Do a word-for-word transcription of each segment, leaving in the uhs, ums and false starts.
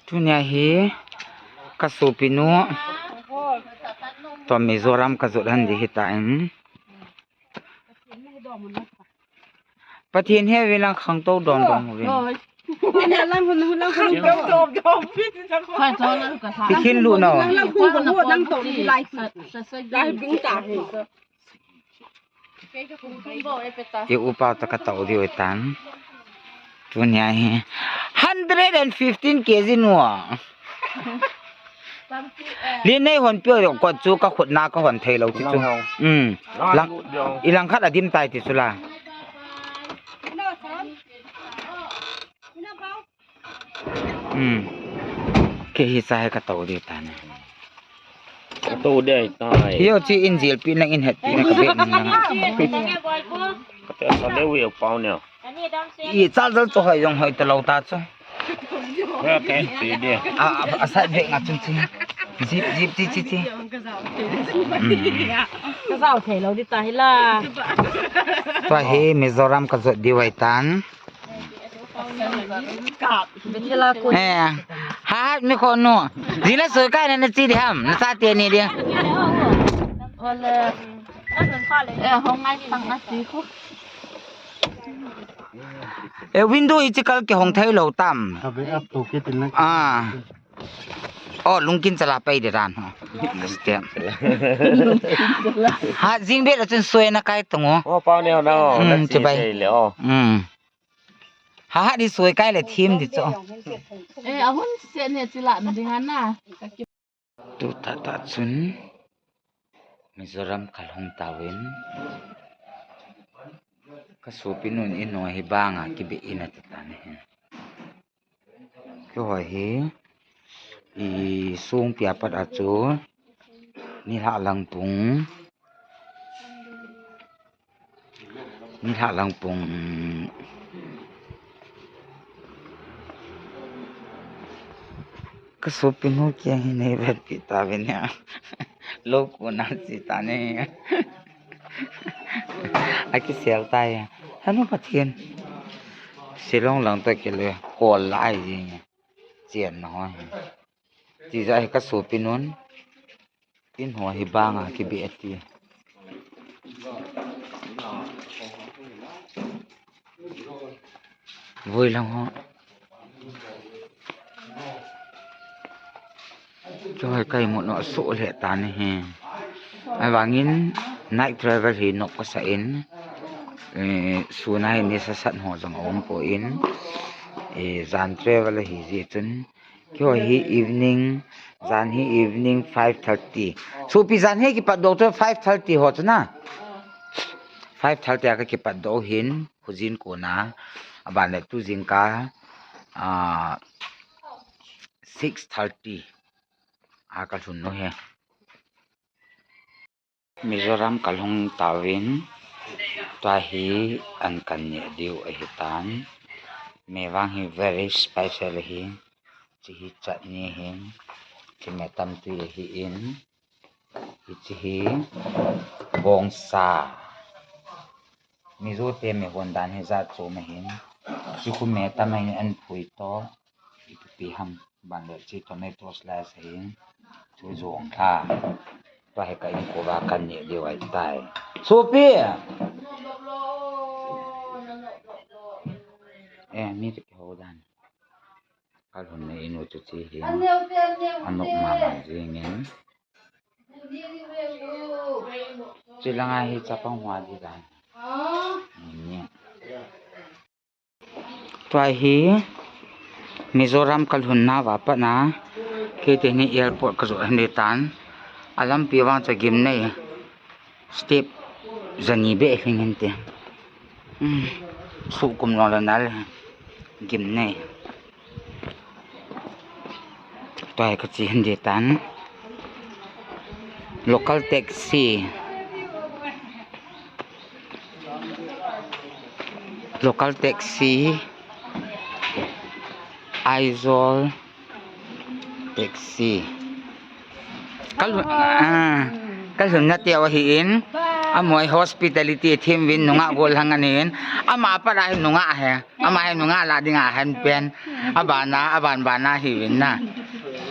Tunia hi ka sopinu. Tua Mizoram ka jot han di hitan. Pathen he ve lang khang to don don ve. Hoi. Lang hun, lang hun, lang hun. Hoi, to lang ka sa. Ti khin lu no. Lang hun, lang hun, lang to lai. Lai bing ta he. I upa ta ka tau diu tan. Tunia hi hundred and fifteen K G nu a. Lin nei hon pio ko chu ka khut na ka hon thei lo ti chu. Lang hau. Um. Lang Lang, hau diu. I lang khat a dim tai ti chu la. Um. Ke hi sa he ka tau diu tan. Ka tau diu tai. Hi yo chi in jil pi nang in het pi nang ka be nang nang. Ka te sa le wi pau ne. I chal chal cho hai jong hai ta lo ta cho. Hoi ke ti de. A, a, a side bek nga chun chi. Zip, zip, chi, chi, chi. Ka jao thei lo di ta hi la. Tua hi Mizoram ka jot diu ahi tan. Bethela ko. Eh, ha, ha, mi ko nu. Jing le soi kai na na chi di ham, na sa te ni di. Ole. Eh, hong ngai tang na chi ko. E window i chi kal ke hong thei lo tam. Ka be up to ke tin na. Ah. Oh, lungkin chala pai de ran ho. Step. Ha, jing be la chun soi na kai tong o. Oh, pau neo na o. Hmm, na chi chibai. Thei le o. Hmm. Ha, ha, di soi kai le thim di cho. Eh, a hun se ne chi la na ding ana. Tu ta ta chun Mizoram ka lhung tauvin. Ka sopinun in ho hi banga kibe in ati tan ahi. Keiho hi i sung pia pat a chu nilhah lang pung. Nilhah lang pung. Ka sopinu kiang hi nei vetpi tauvin a. Lo ko na chi ta ne. A kisel tai. Hanu Pathen. Shillong lang ta kile hol lai jing. Chien na ho. Ti ja hi ka sopinun. In ho hi banga kibe ati. Voi lang ho. Choi kai mo no so le ta ni hi. Ahivangin night travel hi nok ka sa in. Eh, sunai ni sa sat ho jong um poi. Eh, jan travel hi ji chun. Keiho hi evening, jan hi evening five thirty. Sopi jan hi kipat doh chu five thirty ho chu na. Five thirty a ka kipat doh hin, khojin kona, aban le tu jingkah, ah, six thirty a ka lhun u hi. Mizoram ka lhung tauvin, tua hi an kan neh diu ahi tan. Mevang hi very special ahi. Hiche hi chutney ahin, hiche metam tui ahin, hiche hi bongsa. Mizo te mehon dan hi jat chom ahin. Hiche khu metam ahin, an phui to. Ipi pi ham ban le hiche tomato slice ahin. Chu jong tha. Tua hi ka inko va kan neh diu ahi tai. Sopi! Eh, mi te kihou dan. Ka lhun na inu chu chi hi. Anop mama jingin. Chi langa hi chapang hua di dan. Ni. Tua hi Mizoram ka lhun nauva pat na, kei teni airport ka jot ahi tan. A lampi vang chu gimnei. Step jani beh hing hin te. Hmm. Sukum lo la nal. Gimnei. Tua hi ka chi hin di tan. Local taxi. Local taxi. Aizawl taxi. Ka lhun, ah, ka lhun na teu ahin. Amoi hospitality team vin nungah gollhang anin. Ama pat a hi nungah he. Ama hi nungah lah dinga hen pen. Abana, aban bana hi vin na.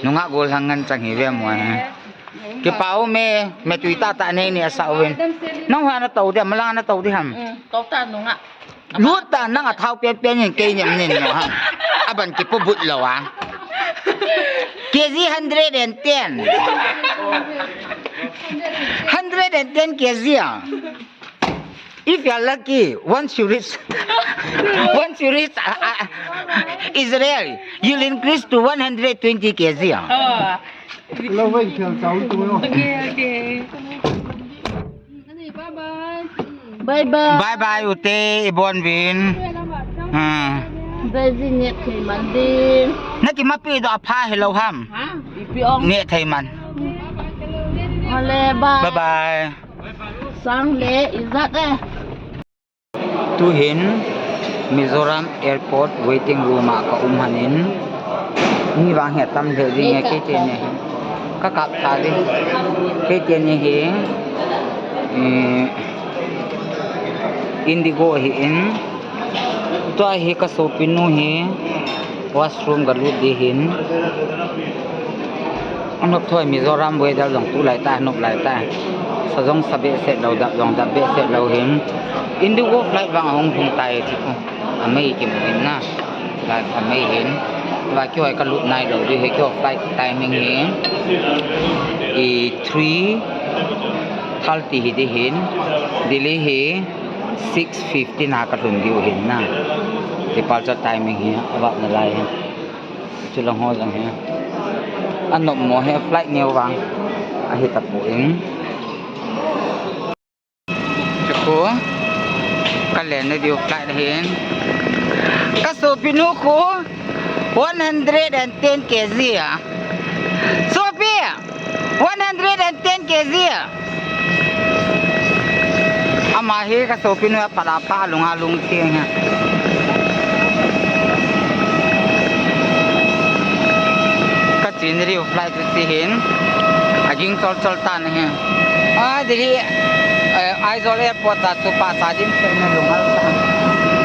Nungah gollhang ngan chang hi ve amoi hi. Kipah ume, me tui tata nei ni asa uvin. Nang hana tau dia, malang na tau di ham. Tau ta nungah. Lut ta nang a thau pen pen in kei nem nin no ham. Aban kipu but lo a. K G hundred and ten. Hundred and ten K G a. If you are lucky, once you reach, once you reach uh, uh, Israel, you'll increase to one hundred twenty K G. Ah. Okay, okay. Bye bye. Bye bye, ute, ibon vin. Hmm. Bye, Jeanette, thei man din. Naki mapi do apha hello ham. Ha? Ipi ong. Ne thei man. Ole, bye. Bye bye. Sang le, ijat e. Tuhin Mizoram Airport waiting room a ka um hanin. Mi vang hi atam lheh jing e, kei teni hi. Ka kap tha ding. Kei teni hi. Eh, Indigo hi in. Tua hi ka sopinu hi. Washroom ka lut di hin. Anop thoi Mizoram weather jong tu lai ta, nop lai ta. Sa jong sa behseh lo, dap jong dap behseh lo hin. Indigo flight vang ahung hung tai chi ko. Amei kimu hin na. Flight amei hin. Tua kihoi ka lut nai lo di hi kihoi flight timing hi. I three thirty hi di hin. Delhi hi six fifteen a ka lhun diu hin na. Departure timing hi, avat nalai hin. Chulang ho jang hi. Anop mo hi flight neo vang. Ahi tapon. Chuko. Ka len na diu flight hin. Ka sopinu ko one hundred and ten K G a. Sopi! One hundred and ten K G. Ama hi ka sopinu a pala pa lunga lung theng ha. Ka chin riu flight tu si hin. A ging chol chol tan hi. A Delhi, eh, Aizawl airport a tu pa sa dim se na lunga ta.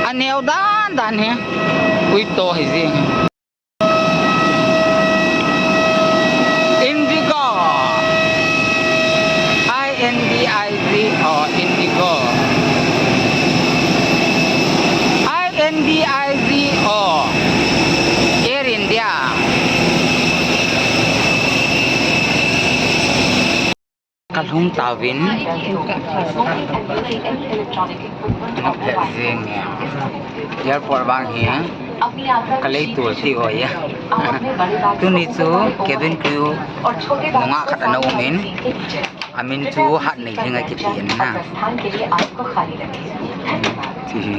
A neo dan dan hi. Ui to hi jing. Indigo. I N D I G O, Indigo. I N D I G O. Air India. Ka lhung tauvin. Nop lheh jing e. Airport vang hi. Ka lei tul ti oi a. Tuni chu cabin crew nungah khat ana um in. Amin chu Hatneihing akiti in na. Ti hi.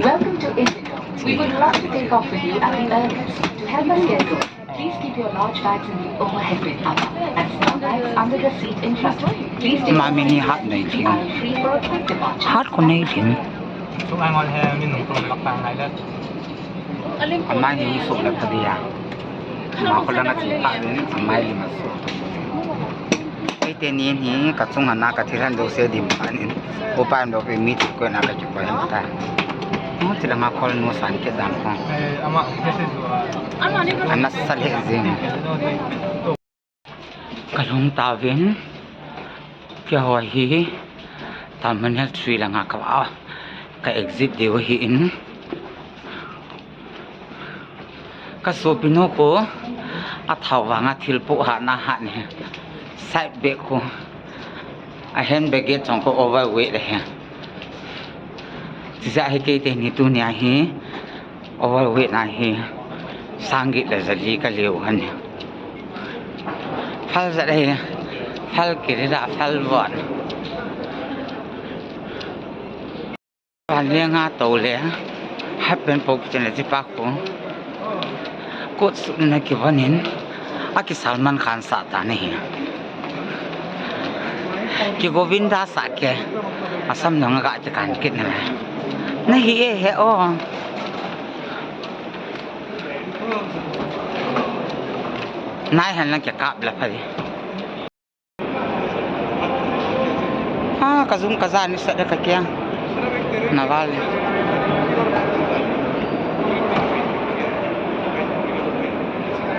Welcome to Indigo. We would love to take off with you at the earliest. To help us get going, please keep your large bags in the overhead bin above and small bags under the seat in front. Please take Mami ni Hatneihing. Free for a quick departure. Hatneihing. Amai ni so la padia. Ma ko la na ti pa ni amai ni ma so. Kei teni hi ka chunga na ka thilhan jouse dim panin. Upa em doh pi mi ti ko na ka chu ko ta. Mo ti la ma call no san ke dan ko. Ana sa lheh jing. Ka lhung tauvin. Keiho hi. Terminal three langa ka va. Ka exit diu hi in. Ka sopinu ko, athao vanga thil po hatna hat ni. Side bag ko, a hand baggage jong ko overweight ahi. Tijeh hi kei teni tunia hi, overweight na hi, sang get le jali ka leo han. Phal jat ahi, phal kiri da, phal von. Vanleng a tou le, half pant po kichen le chipa ko. Coat suit na kivon in, aki Salman Khan sa ta na hi. Ki Govinda sa ke, asam nong ga ti kan kit na. Na hi e he o. Nai han lang ke kap la phai. Ha, Kajung kaja ni sat da kakiang. Naval.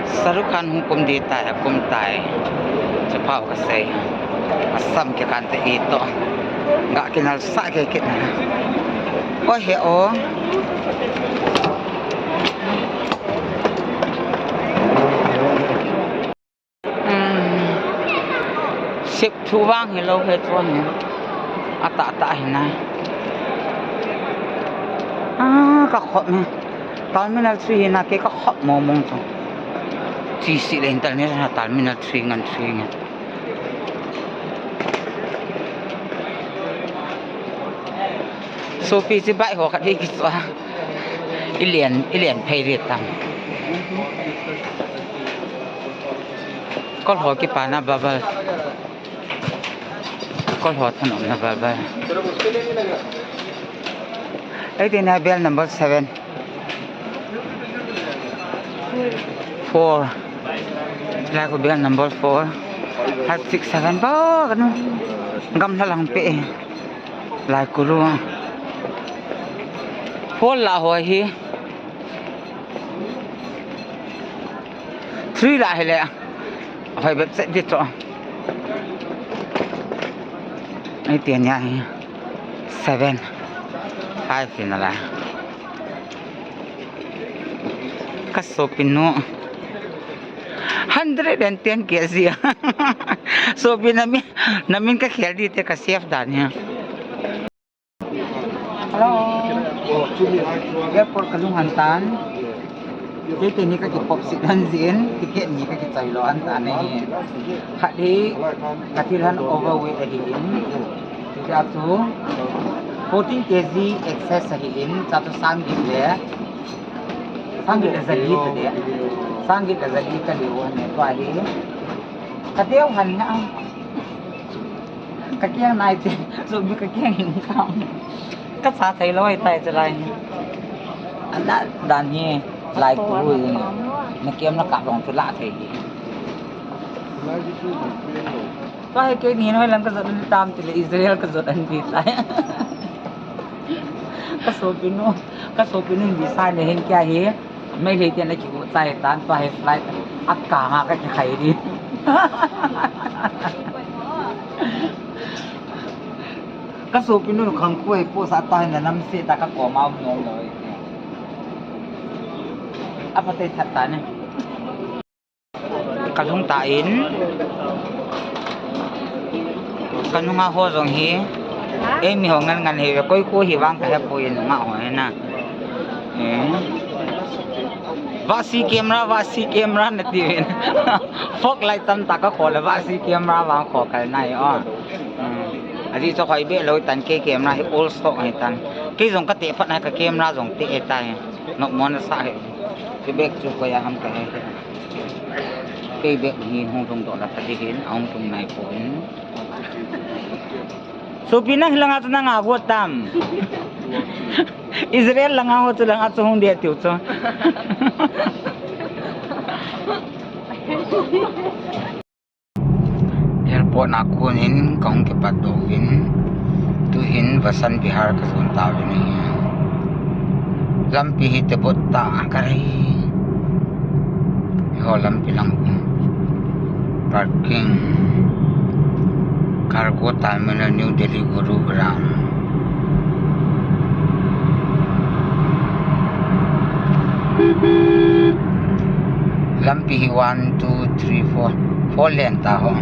Shahrukh Khan hung kum di tai, kum tai. Chapao kasei. Asam ke kan te ito. Ga kinal sa ke kit na. O he o. Sep thu vang hilou he chuan hin. Atah tah hi nai. Ah, ka khop me. Terminal three hi na ke ka khop mo mong chu. Chi si le internet na terminal three ngan three ngan. Sopi chi bai ho khat hi ki chua. Ilian, ilian phei ri tam. Kol ho kipana bubble. Kol ho thanom na bubble. Eighteen na bell number seven. Four. Lai ko bell number four. Five, six, seven. Ba, kanu. Gamla lang pe. Lai ko ru. Four la ho hi. Three la hi le. Hoi bep set di to. Ai tian ya hi. Seven. Five hi na la. Ka sopi nu. Hundred and ten K G. Sopi na mi, na min ka khel di te ka save dan hi. Hello. Airport ka lung han tan. Kei te ni ka ki pop sit han jin, ticket ni ka ki chai lo han tan nei. Khat hi ka thil han overweight ahi in. Tia chu fourteen K G excess ahi in, cha chu sang git le. Sang git le zali ta de. Sang git le zali ka liu han ne tua hi. Ka teu han nga. Ka kiang nai te, chu mi ka kiang hin kam. Ka cha thei lo ai tai chalai. Ana dan hi lai ku ru in. Na kiam na ka long chu la thei hi. Tua hi ke ni noi lang ka zot ni tam ti le Israel ka zot an bi tai. Ka sopi nu, ka sopi nu visa ne hin kya hi. Meitei te na kigo chai tan tua hi flight a kanga ka kikhai di. Ka sopi nu khang khu hi po sa ta hi na nam se ta ka ko mau nom lo hi. A pa te that ta ne. Ka lhung ta in. Ka nunga ho jong hi. Ei mi ho ngan ngan hi ve koi ko hi vang ka he poi nunga ho hi na. Eh. Vasi camera, vasi camera na ti ve. Fog light tam ta ka kho le vasi camera vang kho kal nai o. Hmm. Aji cho khoi be lo tan ke camera hi old stock hi tan. Ke jong ka te phat na ka camera jong te e tai. Nok mon sa hi. Ke bek chu ko ya ham ka he. Kei bek hi hung lhung doh la pha ding hin, a hung lhung nai poi. Sopi nang hilanga chu nang a got tam. Israel langa ho chu langa chu hung deh tiu chu. Airport na kon in ka hung kipat doh uvin, tu hin Vasant Vihar ka jon tauvin ahi. Lampi hi tebot tah ka rei. Eiho lampi lang parking. Cargo terminal New Delhi Gurugram. Lampi hi one, two, three, four, four lane ta ho.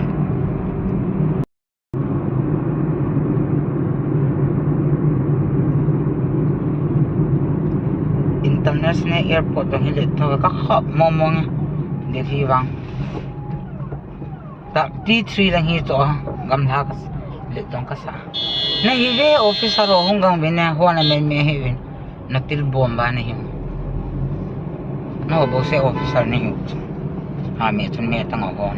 International Airport to hi le to ka khop mong mong e. Delhi vang. Ta T three lang hi cho gamla ka le tong ka sa. Na hi ve officer ho hung gang ve na ho na men me hi ve. Na til bom ba na hi. Na bo se officer na hi. Ha me chun me tang ho.